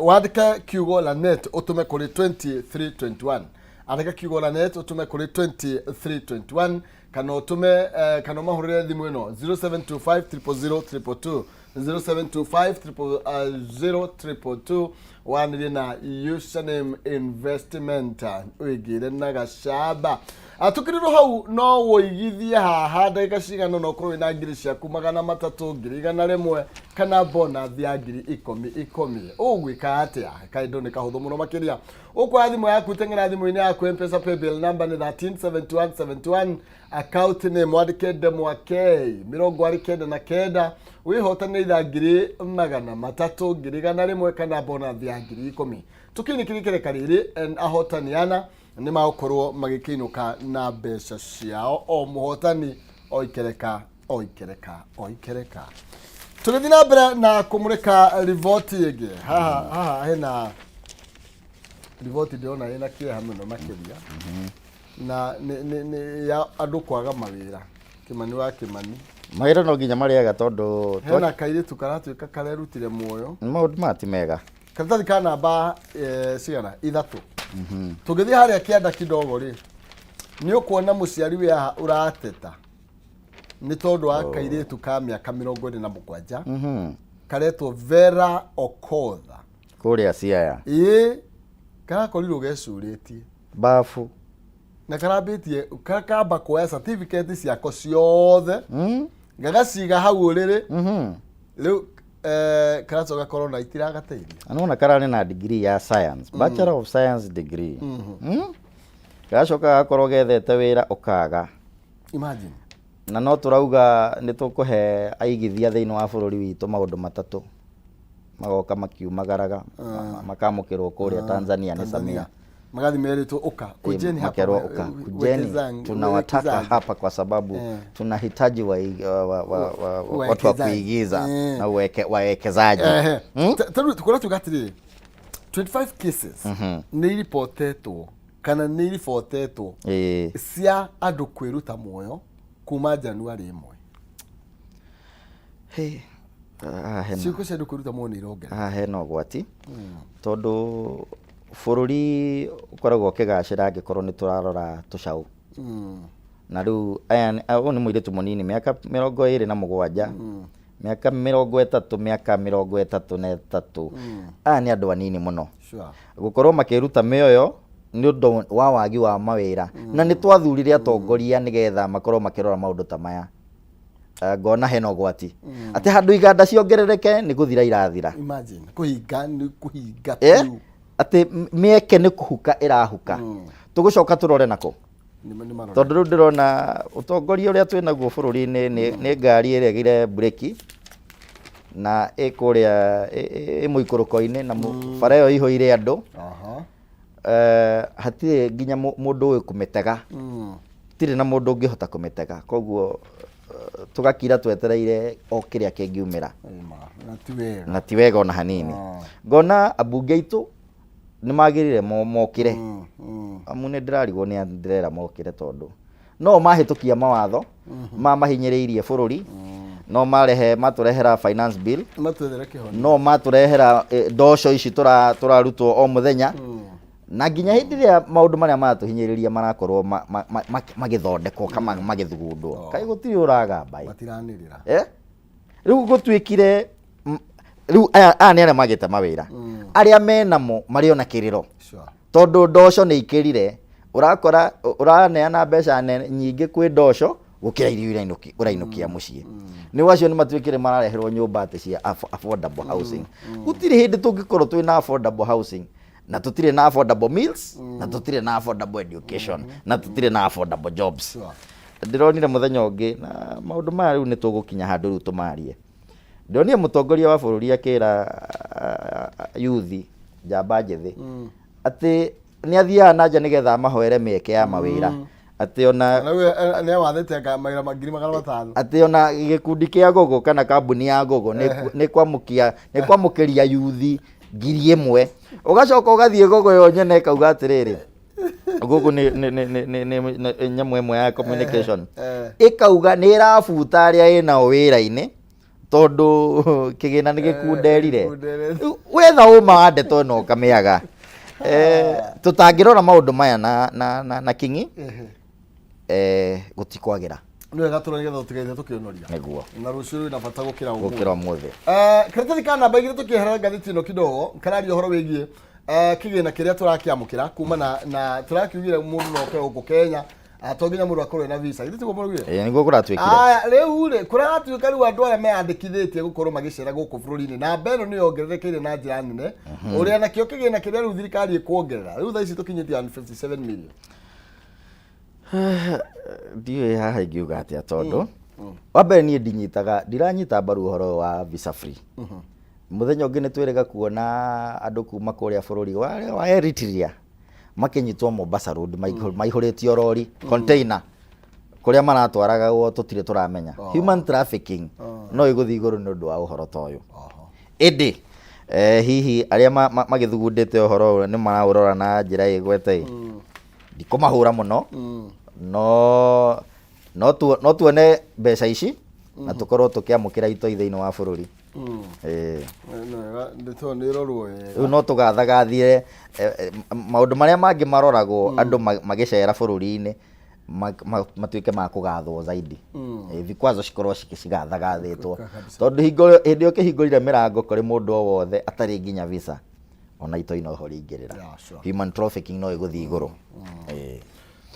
wandĩke kiugo Lanet, ũtũme kũrĩ 2321. Andĩka kiugo Lanet, ũtũme kũrĩ 2321, kana ũtũme kana ũmahũrĩre thimũ ĩno 0725 000 222, 0725 000 222, wanĩrie na Username Investment, wĩngĩre na gacamba. Tukĩrĩrwo hau, no wũigithie haha ndagĩka cigana no ũkorwo wĩna ngiri ciaku 300, 100,000, kana bonus ya ngiri ikũmi ikũmi. Ũgwĩka atĩa? Kaĩndũ nĩ kahũthũ mũno makĩria. Ũkuoya thimũ yaku, teng'era thimũ-inĩ yaku, Mpesa paybill number nĩ 137171, account nĩ mwandĩke ndemwa K 99, wĩhotanĩre itha 300,000, 100,000, kana bonus ya 10,000. Tũkĩinĩkĩria ikereka rĩrĩ, ahotani ana nĩ magũkorwo magĩkĩinũka na mbeca ciao, o mũhotani o ikereka o ikereka o ikereka. Tũgĩthiĩ na mbere na kũmũrĩka riboti ĩngĩ, haha hena riboti ndĩrona ĩna kĩeha mũno makĩria, na nĩ ya andũ kwaga mawĩra. Kĩmani wa Kĩmani. Mawĩra no nginya marĩaga tondũ Hena kairĩtu karatuĩka karerutire muoyo. Maũndũ maya ti mega. Karatathi ka namba cigana ithatũ. Tũngĩthiĩ harĩa kĩanda kidogo rĩ, nĩ ũkuona mũciari wĩ haha ũrateta nĩ tondũ wa kairĩtu ka mĩaka 27 karetwo Vera Okotha. Kũrĩa Siaya. Ĩĩ, karakorirwo gecurĩtie bafu na karambĩtie kakamba kuoya certificate ciako ciothe, gagaciga hau ũrĩrĩ. Rĩu karacoka korona itiragateithia. Nona kararĩ na degree ya science, bachelor of science degree. Gacoka gakorwo gethete wĩra ũkaga. Imagine. Na no tũrauga nĩ tũkũhe aigithia thĩinĩ wa bũrũri witũ maũndũ matatũ, magoka makiumagaraga, makamũkĩrwo kũrĩa Tanzania nĩ Samia. Magathi merĩtwo ũka kujeni hapa. Makerwo uka kujeni, tunawataka hapa kwa sababu tunahitaji wa watu wa Uwekezaji. kuigiza na wawekezaji. Tarĩu tukora tuga atĩrĩrĩ, 25 cases nĩ iripotetwo kana nĩ iribotetwo cia andũ kwĩruta muoyo kuma Januari 1. Hey, haha hena Ciĩko cia andũ kwĩruta muoyo nĩ irongerera. Haha hena ũgwati, tondũ bũrũri ũkoragwo ũkĩgacĩra angĩkorwo nĩ tũrarora tũcaũ. Na rĩu aya ũyũ nĩ mũirĩtu mũnini, mĩaka 27, mĩaka 30, mĩaka 33. Aya nĩ andũ anini mũno gũkorwo makĩruta mĩoyo nĩ ũndũ wa wagi wa mawĩra. Na nĩ twathurire atongoria nĩgetha makorwo makĩrora maũndũ ta maya. Ngona hena ũgwati atĩ handũ iganda ciongerereke nĩ gũthira irathira. Imagine, kũhinga nĩ kũhinga biũ. Atĩ mĩeke nĩ kũhuka ĩrahuka. Tũgũcoka tũrore nako. Nĩ marore. Tondũ rĩu ndĩrona ũtongoria ũrĩa twĩ naguo bũrũri-inĩ nĩ ngari ĩregire mburĩki na ĩ kũrĩa ĩ mũikũrũko-inĩ na bara ĩyo ĩihũire andũ. Hatirĩ nginya mũndũ ũĩ kũmĩtega. Hatirĩ na mũndũ ũngĩhota kũmĩtega, koguo tũgakira twetereire o kĩrĩa kĩngiumĩra. Ĩma, na ti wega. Na ti wega ona hanini. Ngona ambunge aitũ nĩ magĩrĩire mokĩre. Amu nĩ ndĩrarigwo nĩ ndĩrera mokĩre tondũ no mahĩtũkia mawatho ma mahinyĩrĩirie bũrũri, no marehe matũrehera finance bill, Matwethere kĩhonia. No matũrehera ndoco ici tũrarutwo o mũthenya, na nginya hĩndĩ ĩrĩa maũndũ marĩa maratũhinyĩrĩria marakorwo magĩthondekwo kana magĩthugundwo, kaĩ gũtirĩ ũragamba ĩ? Matiranĩrĩra. Eh? Rĩu gũtuĩkire rĩu aya nĩ arĩa magĩte mawĩra, arĩa menamo marĩ ona kĩrĩro. Tondũ ndoco nĩ ikĩrire, ũrakora ũraneana mbeca nyingĩ kwĩ ndoco gũkĩra irio iria ũrainũkia mũciĩ. Nĩ acio nĩ matuĩkire marareherwo nyũmba atĩ cia affordable housing. Gũtirĩ hĩndĩ tũngĩkorwo twĩna affordable housing na tũtirĩ na affordable meals, na tũtirĩ na affordable education, na tũtirĩ na affordable jobs. Ndĩronire mũthenya ũngĩ, na maũndũ maya rĩu nĩ tũgũkinya handũ rĩu tũmarie, ndĩronire mũtongoria wa bũrũri akĩra yuthi njamba njĩthĩ atĩ nĩ athiaga na nja nĩgetha amahoere mĩeke ya mawĩra, atĩ ona Na rĩu nĩ awathĩte anga mawĩra ma 500,000. Atĩ ona gĩkundi kĩa Google kana kambuni ya Google nĩ kwamũkĩria yuthi 1000. Ũgacoka ũgathiĩ Google yo nyene ĩkauga atĩrĩrĩ, Google nĩ nyamũ ĩmwe ya communication, ĩkauga nĩ ĩrabuta arĩa ĩnao wĩra-inĩ tondũ kĩgĩna nĩ gĩkunderire. Gĩkunderire. Rĩu wetha ũma wa ndeto ĩno ũkamĩaga. Tũtangĩrora maũndũ maya na kinyi, gũtikwagĩra. Nĩ wega tũrore nĩgetha tũtigaithe tũkĩũnoria. Nĩguo. Na rũciũ rwĩna bata gũkĩra ũmũthĩ. Gũkĩra ũmũthĩ. Karatathi ka namba 2 tũkĩeherera ngathĩti ĩno kidogo kararia ũhoro wĩgiĩ kĩgĩna kĩrĩa tũrakĩamũkĩra kuma na tũrakiugire mũndũ no oke gũkũ Kenya, to nginya mũndũ akorwo ena visa, githĩ tiguo mũraugire? Ĩĩ, nĩguo kũratuĩkire. Aya, rĩu rĩ kũratuĩka rĩu andũ arĩa meyandĩkithĩtie gũkorwo magĩcera gũkũ bũrũri-inĩ, namba ĩno nĩ yongererekeire na njĩra nene, ũrĩa nakĩo kĩgĩna kĩrĩa rĩu thirikari ĩkuongerera rĩu thaa ici tũkinyĩtie 157 million. Ndiũĩ haha ingiuga atĩa, tondũ wa mbere niĩ ndinyitaga, ndiranyita mbaru ũhoro ũyũ wa visa free. Mũthenya ũngĩ nĩ twĩrĩga kuona andũ kuma kũrĩa bũrũri wa Eritrea makĩnyitwo Mombasa Road maihũrĩtio rori container, kũrĩa maratwaragwo tũtirĩ tũramenya. Human trafficking no ĩgũthiĩ igũrũ nĩ ũndũ wa ũhoro ta ũyũ. Ĩndĩ hihi arĩa magĩthugundĩte ũhoro ũyũ nĩ maraũrora na njĩra ĩgwete ĩ, ndikũmahũra mũno, no tuone mbeca ici na tũkorwo tũkĩamũkĩra itoi thĩinĩ wa bũrũri. Ĩĩ. Nĩ wega ndeto ĩyo nĩ ĩrorwo wega. Rĩu no tũgathagathire maũndũ marĩa mangĩ maroragwo andũ magĩcera bũrũri-inĩ matuĩke ma kũgathwo zaidi. Vikwazo cikorwo cigathagathĩtwo tondũ hingo hĩndĩ ĩyo ũkĩhingũrire mĩrango kũrĩ mũndũ o wothe atarĩ nginya visa, ona itoi no ho rĩingĩrĩra. Human trafficking no ĩgũthiĩ igũrũ. Ĩĩ.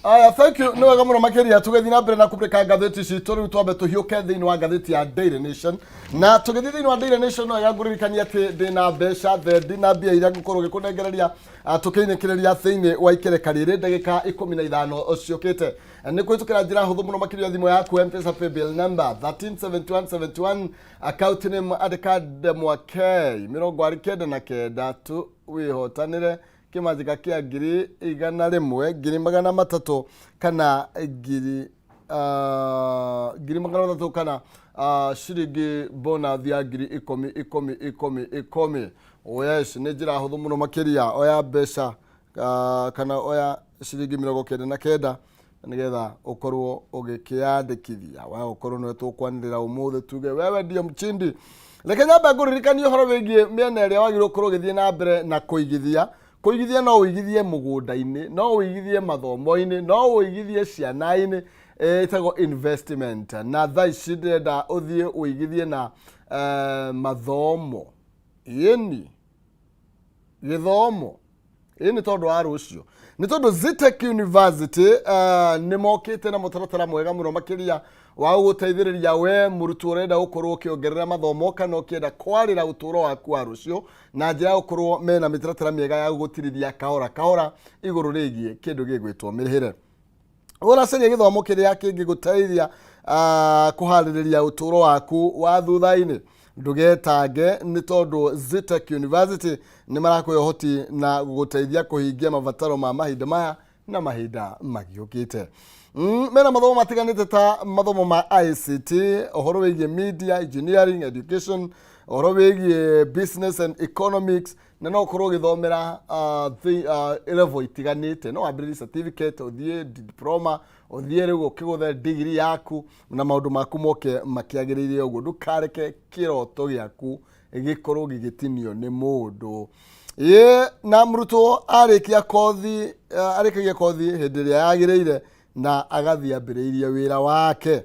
Aya, thank you, nĩ wega mũno makĩria. Tũgĩthiĩ na mbere na kũmũrĩka ngathĩti citũ, rĩu twambe tũhiũke thĩinĩ wa ngathĩti ya Daily Nation. Na tũgĩthiĩ thĩinĩ wa Daily Nation, no wega ngũririkania atĩ ndĩna mbeca thendi na mbia iria ngũkorwo ngĩkũnengereria tũkĩinĩkĩrĩria thĩinĩ wa ikereka rĩrĩ ndagĩka 15 ciũkĩte, nĩ kũhĩtũkĩra njĩra hũthũ mũno makĩria, thimũ yaku, M-Pesa paybill number 137171, account name andĩka Ndemwa K 99 tu, wĩhotanĩre kĩmanjĩka kĩa 100,000, 300,000 kana 300,000 kana ciringi bonus ya ngiri ikũmi ikũmi ikũmi ikũmi. Oh yes, nĩ njĩra hũthũ mũno makĩria. Oya mbeca kana oya ciringi 99 nĩgetha ũkorwo ũgĩkĩyandĩkithia, we ũkorwo nĩwe tũkwanĩrĩra ũmũthĩ tuge wewe ndiye mchindi. Reke nyambe ngũririkanie ũhoro wĩgiĩ mĩena ĩrĩa wagĩrĩirwo gũkorwo ũgĩthiĩ na mbere na kũigithia. Kũigithia, no ũigithie mũgũnda-inĩ, no ũigithie mathomo-inĩ, no ũigithie ciana-inĩ, ĩtagwo investment. Na thaa ici ndĩrenda ũthiĩ ũigithie na mathomo, ĩni gĩthomo, ĩni tondũ wa rũciũ. Nĩ tondũ Zetech University nĩ mokĩte na mũtaratara mwega mũno makĩria wa gũgũteithĩrĩria we mũrutwo ũrenda gũkorwo ũkĩongerera mathomo kana ũkĩenda kwarĩra ũtũũro waku wa rũciũ na njĩra ya gũkorwo mena mĩtaratara mĩega ya gũgũtirithia kahora kahora igũrũ rĩgiĩ kĩndũ gĩgwĩtwo mĩrĩhĩre. Ũracaria gĩthomo kĩrĩa kĩngĩgũteithia kũharĩrĩria ũtũũro waku wa thutha-inĩ, ndũgetange nĩ tondũ Zetech University nĩ marakũhe ũhoti na gũgũteithia kũhingia mabataro ma mahinda maya na mahinda magĩũkĩte. Mena mathomo matiganĩte ta mathomo ma ICT, ũhoro wĩgiĩ media, engineering, education, ũhoro wĩgiĩ business and economics, na no ũkorwo ũgĩthomera level itiganĩte. No wambĩrĩrie certificate, ũthiĩ diploma, ũthiĩ rĩu ũkĩgũthe degree yaku na maũndũ maku moke makĩagĩrĩire ũguo. Ndũkareke kĩroto gĩaku gĩkorwo gĩgĩtinio nĩ mũndũ. Ĩĩ, na mũrutwo arĩkia kothi, arĩkagia kothi hĩndĩ ĩrĩa yagĩrĩire na agathiĩ ambĩrĩirie wĩra wake.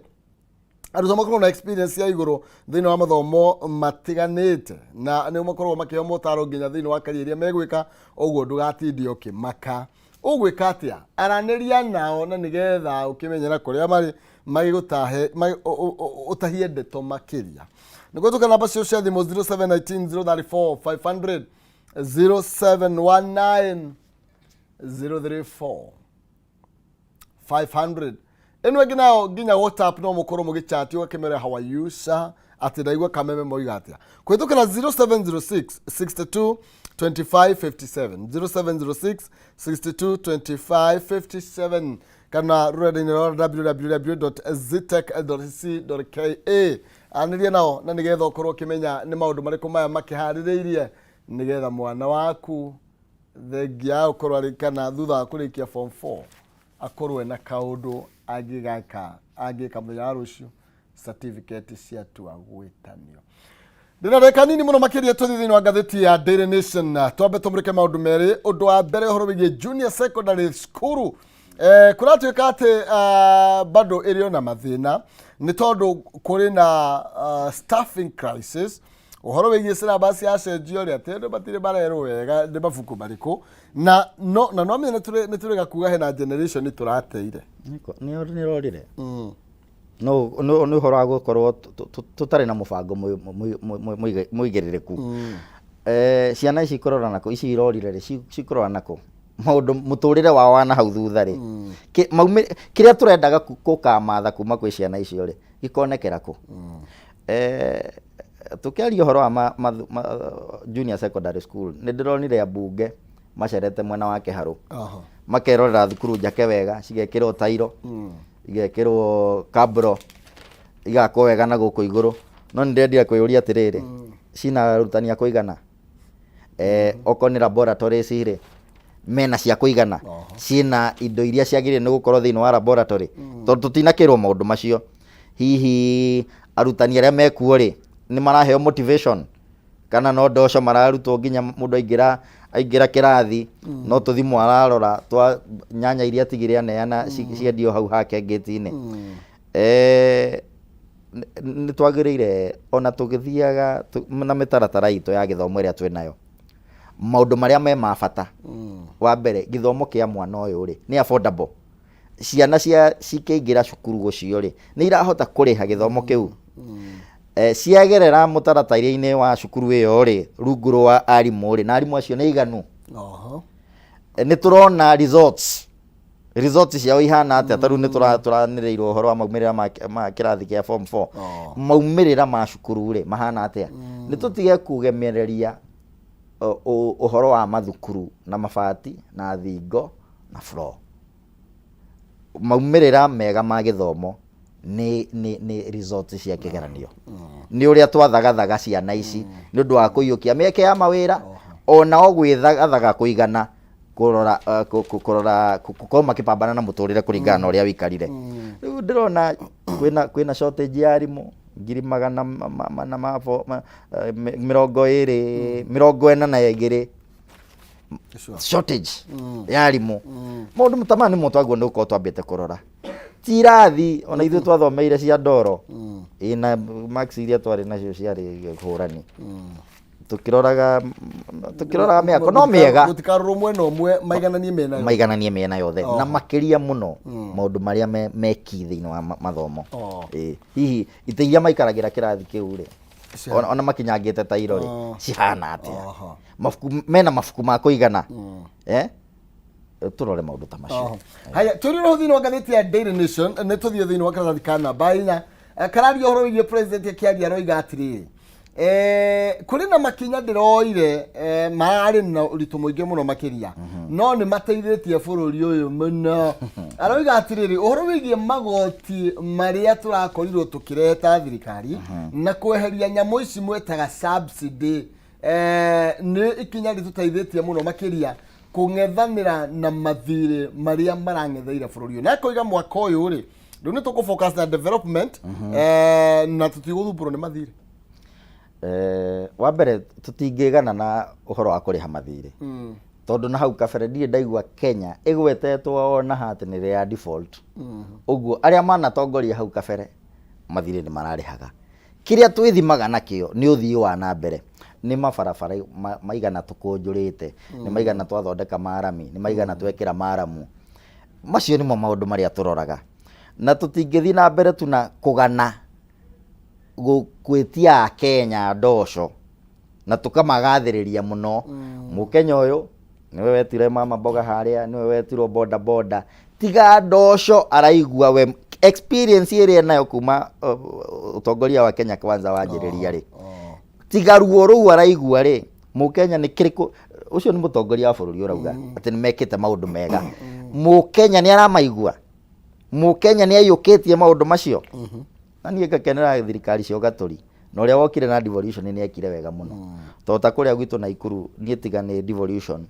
Arutwo makoragwo na experience ya igũrũ thĩinĩ wa mathomo matiganĩte na nĩ makoragwo makĩheo motaro nginya thĩinĩ wa career iria megwĩka, ũguo ndũgatinde ũkĩmaka ũgwĩka atĩa. Aranĩria nao na nĩgetha ũkĩmenyera kũrĩa marĩ magĩgũtahe ũtahie ndeto makĩria. Nĩguo tũka namba cio cia thimũ 0719 034 500, 0719 034 500. Ĩno ĩngĩ nayo nginya WhatsApp no mũkorwo mũgĩchat, ũgakĩmera "How are you, sir?" atĩ ndaigua kameme moiga atĩa kũhĩtũkĩra 0706 62 25 57, 0706 62 25 57, kana rũrenda-inĩ rwa www.zetech.c.ke. Anĩria nao na nĩgetha ũkorwo ũkĩmenya nĩ maũndũ marĩkũ maya makĩharĩrĩirie nĩgetha mwana waku, thengia ya gũkorwo arĩ kana thutha wa kũrĩkia form 4, akorwo ena kaũndũ angĩgaka angĩka mũthenya wa rũciũ certificate ciatua gwĩtanio. Ndĩna ndagĩka nini mũno makĩria tũthiĩ thĩinĩ wa ngathĩti ya Daily Nation, twambe tũmũrĩke maũndũ merĩ. Ũndũ wa mbere, ũhoro wĩgiĩ junior secondary school. Kũratuĩka atĩ bado ĩrĩ ona mathĩna nĩ tondũ kũrĩ na staffing crisis. Ũhoro wĩgiĩ syllabus yacenjio rĩ, atĩ andũ matirĩ marerwo wega nĩ mabuku marĩkũ na no menya nĩ tũrĩga kuga hena generation tũrateire. Nĩ rorire no nĩ ũhoro wa gũkorwo tũtarĩ na mũbango mũigĩrĩrĩku. Ciana ici ikũrora nakũ? Ici irorire rĩ, cikũrora nakũ maũndũ mũtũrĩre wao wa na hau thutha rĩ? Kĩrĩa tũrendaga gũkamatha kuma kwĩ ciana icio rĩ, gĩkonekera kũ? Tũkĩaria ũhoro wa junior secondary school, nĩ ndĩronire ambunge macerete mwena wa Kĩharũ, makerorera thukuru njake wega, cigekĩrwo tairo, igekĩrwo kabro, igakwo wega na gũkũ igũrũ, no nĩ ndĩrendire kwĩyũria atĩrĩrĩ, cina arutani a kũigana? Okorwo nĩ laboratories rĩ, mena cia kũigana? Ciĩna indo iria ciagĩrĩire nĩ gũkorwo thĩinĩ wa laboratory? Tondũ tũtinakĩrwo maũndũ macio. Hihi arutani arĩa mekuo rĩ, nĩ maraheo motivation kana no ndoco mararutwo nginya mũndũ aingĩra kĩrathi no tũthimũ ararora twa nyanya iria atigire aneana ciendio hau hake ngĩti-inĩ? Nĩ twagĩrĩire ona tũgĩthiaga na mĩtaratara itũ ya gĩthomo ĩrĩa twĩ nayo, maũndũ marĩa me ma bata, wa mbere, gĩthomo kĩa mwana ũyũ rĩ, nĩ affordable? Ciana cia cikĩingĩra cukuru gũcio rĩ, nĩ irahota kũrĩha gĩthomo kĩu? Ciagerera mũtaratara-inĩ wa cukuru ĩyo rĩ, rungu rwa arimũ rĩ, na arimũ acio nĩ aiganu? Nĩ tũrona results ciao ihana atĩa? Ta rĩu nĩ tũranĩrĩirwo ũhoro wa maumĩrĩra ma kĩrathi kĩa form 4. Maumĩrĩra ma cukuru rĩ, mahana atĩa? Nĩ tũtige kugemereria ũhoro wa mathukuru na mabati na thingo na floor. Maumĩrĩra mega ma gĩthomo nĩ results cia kĩgeranio, nĩ ũrĩa twathagathaga ciana ici nĩ ũndũ wa kũiyũkia mĩeke ya mawĩra, ona o gwĩthagathaga kũigana kũrora kũrora gũkorwo makĩpambana na mũtũrĩre kũringana na ũrĩa wĩikarire. Rĩu ndĩrona kwĩna shortage ya arimũ ngiri magana mana ma 20, 42. Shortage ya arimũ. Maũndũ ta maya nĩmo twagĩrĩirwo nĩ gũkorwo twambĩte kũrora, ti irathi. Ona ithuĩ twathomeire cia ndoro, ĩ na marks iria twarĩ nacio ciarĩ hũrani. Tũkĩroraga tũkĩroraga mĩako no mĩega. Gũtikarorwo mwena ũmwe, maigananie mĩena yothe. Maigananie mĩena yothe na makĩria mũno maũndũ marĩa meki thĩinĩ wa mathomo. Ĩĩ, hihi itĩ iria maikaragĩra kĩrathi kĩu rĩ, ona makinyangĩte tairo rĩ, cihana atĩa? Mabuku, mena mabuku ma kũigana? Eh, tũrore maũndũ ta macio. Haya, tũrĩ roho thĩinĩ wa ngathĩti ya Daily Nation, nĩ tũthiĩ thĩinĩ wa karatathi ka namba 4. Kararia ũhoro wĩgiĩ president akĩaria, aroiga atĩrĩrĩ, kũrĩ na makinya ndĩroire, mararĩ na ũritũ mũingĩ mũno makĩria, no nĩ mateithĩtie bũrũri ũyũ mũno. Aroiga atĩrĩrĩ, ũhoro wĩgiĩ magoti marĩa tũrakorirwo tũkĩreta thirikari na kweheria nyamũ ici mwetaga subsidy, nĩ ikinya rĩtũteithĩtie mũno makĩria kũng'ethanĩra na mathirĩ marĩa marang'etheire bũrũri ũyũ. Na akoiga mwaka ũyũ rĩ, rĩu nĩ tũkũ focus na development, na tũtigũthumbũrwo nĩ mathirĩ. Wa mbere, tũtingĩgana na ũhoro wa kũrĩha mathirĩ, tondũ na hau kabere ndirĩ ndaigua Kenya ĩgwetetwo ona ha atĩ nĩ ya default. Ũguo arĩa manatongoria hau kabere, mathirĩ nĩ mararĩhaga. Kĩrĩa twĩthimaga nakĩo nĩ ũthii wa na mbere, nĩ mabarabara maigana tũkũnjũrĩte, nĩ maigana twathondeka marami, nĩ maigana twekĩra maramu. Macio nĩmo maũndũ marĩa tũroraga, na tũtingĩthiĩ na mbere tu na kũgana gwĩtia Akenya ndoco na tũkamagathĩrĩria mũno. Mũkenya ũyũ nĩwe wetire mama mboga harĩa, nĩwe wetirwo boda boda, tiga ndoco araigua we experience ĩrĩa nayo kuma ũtongoria wa Kenya Kwanza wanjĩrĩria rĩ, tiga ruo rũu araigua rĩ, Mũkenya nĩ kĩrĩkũ? Ũcio nĩ mũtongoria wa bũrũri ũrauga atĩ nĩ mekĩte maũndũ mega. Mũkenya nĩ aramaigua? Mũkenya nĩ aiyũkĩtie maũndũ macio? Na niĩ ngakenera thirikari cia ũgatũri na ũrĩa wokire na devolution, nĩ ekire wega mũno, tondũ ta kũrĩa gwitũ Naikuru, niĩ tiga nĩ devolution,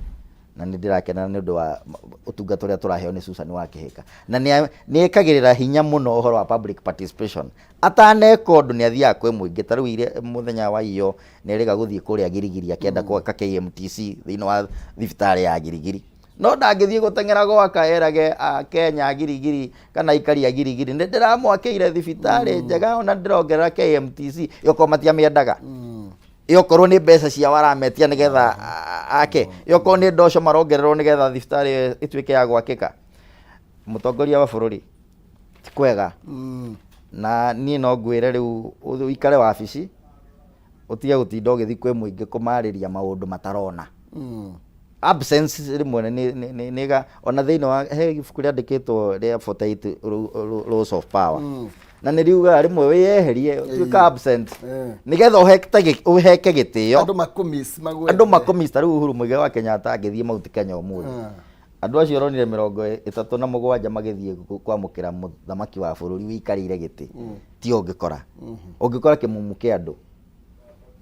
na nĩ ndĩrakenera nĩ ũndũ wa ũtungata ũrĩa tũraheo nĩ Susan wa Kĩhĩka, na nĩ ekagĩrĩra hinya mũno ũhoro wa public participation. Ataneka ũndũ nĩ athiaga kwĩ mũingĩ. Ta rĩu mũthenya wa iyo nĩ erĩga gũthiĩ kũrĩa Girigiri akĩenda gwaka KMTC thĩinĩ wa thibitarĩ ya Girigiri, no ndangĩthiĩ gũteng'era gwaka erage Akenya a Girigiri kana aikari a Girigiri, nĩ ndĩramwakĩire thibitarĩ njega, ona ndĩrongerera KMTC, yokorwo matiamĩendaga, yokorwo nĩ mbeca ciao arametia nĩgetha ake, yokorwo nĩ ndoco marongererwo nĩgetha thibitarĩ ĩyo ĩtuĩke ya gwakĩka. Mũtongoria wa bũrũri ti kwega, na niĩ no ngwĩre rĩu ũikare wabici, ũtige gũtinda ũgĩthiĩ kwĩ mũingĩ kũmarĩria maũndũ matarona. Absence rĩmwe nĩ ona thĩinĩ wa he ibuku rĩandĩkĩtwo rĩa 48 Laws of Power, na nĩ riugaga rĩmwe wĩyeherie, ũtuĩke absent, nĩgetha ũheke gĩtĩo. Andũ makũmiss magwete. Andũ makũmiss. Ta rĩu Uhuru Muigai wa Kenyatta angĩthiĩ Mount Kenya ũmũthĩ, andũ acio ũronire 37 magĩthiĩ kwamũkĩra mũthamaki wa bũrũri wĩikarĩire gĩtĩ, ti ũngĩkora ũngĩkora kĩmumu kĩa andũ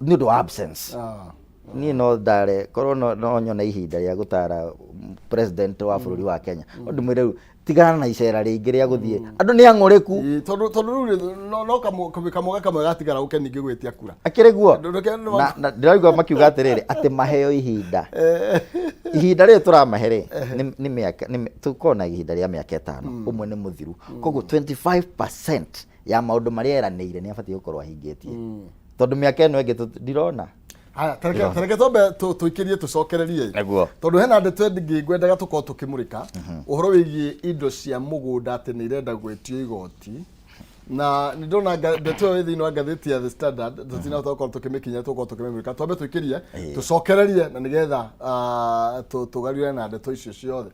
nĩ ũndũ wa absence. Niĩ no ndare korwo no nyone ihinda rĩa gũtara president wa bũrũri wa Kenya, no ndĩmwĩre rĩu tigana na icera rĩingĩ rĩa gũthiĩ, andũ nĩ ang'ũrĩku. Ĩĩ, tondũ rĩu rĩ, no kamwaka kamwe gatigara ũke ningĩ gwĩtia kura. Akĩrĩ guo. Na ndĩraigua makiuga atĩrĩrĩ, atĩ maheo ihinda, ihinda rĩrĩ tũramahe rĩ, nĩ mĩaka tũkorwo na ihinda rĩa mĩaka 5, ũmwe nĩ mũthiru, koguo 25% ya maũndũ marĩa eranĩire nĩ abatiĩ gũkorwo ahingĩtie, tondũ mĩaka ĩno ĩngĩ ndirona. Haya, tareke twambe tũikĩrie tũcokererie. Nĩguo. Tondũ hena ndeto ĩngĩ ngwendaga tũkorwo tũkĩmũrĩka, ũhoro wĩgiĩ indo cia mũgũnda, atĩ nĩ irenda gwĩtio igoti, na nĩ ndona ndeto ĩyo ĩ thĩinĩ wa ngathĩti ya The Standard. Tũtinahota gũkorwo tũkĩmĩkinya, tũgũkorwo tũkĩmĩmũrĩka. Twambe tũikĩrie tũcokererie na nĩgetha tũgariũre na ndeto icio ciothe.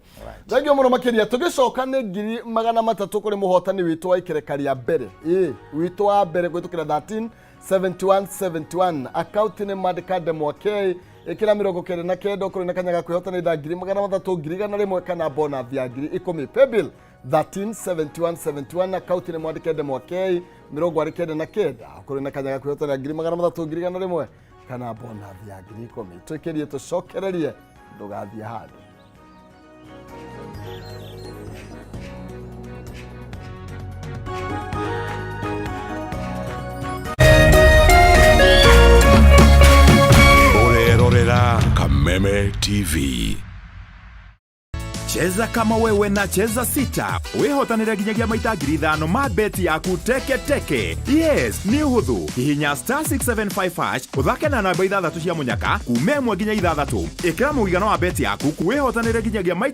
Thengiũ mũno makĩria. Tũgĩcoka nĩ 300,000 kũrĩ mũhotani witũ wa ikereka rĩa mbere, ĩ witũ wa mbere kũhĩtũkĩra 13 71 71, akaunti nĩ mandĩka ndemwa K, ĩkĩra 99, ũkũrĩ na kanya ga kwĩhotana itha 300,000, 100,000 kana bonathi ya 10,000. Paybill 13 71 71, akaunti nĩ mwandĩke ndemwa K, 99, ũkũrĩ na kanya ga kwĩhotana 300,000, 100,000 kana bonathi ya 10,000. Twĩkĩrie tũcokererie, ndũgathiĩ handũ. Ũrerorera Kameme TV. Cheza kama wewe na Cheza Sita, wĩhotanĩre nginyagia maita 5,000 ma beti yaku teke teke. Yes, nĩ ũhũthũ. Hihinya *675# ũthake na namba ithathatũ cia mũnyaka kuma 1 nginya 6. Ĩkĩra mũigana wa beti yaku, wĩhotanĩre nginyagia maita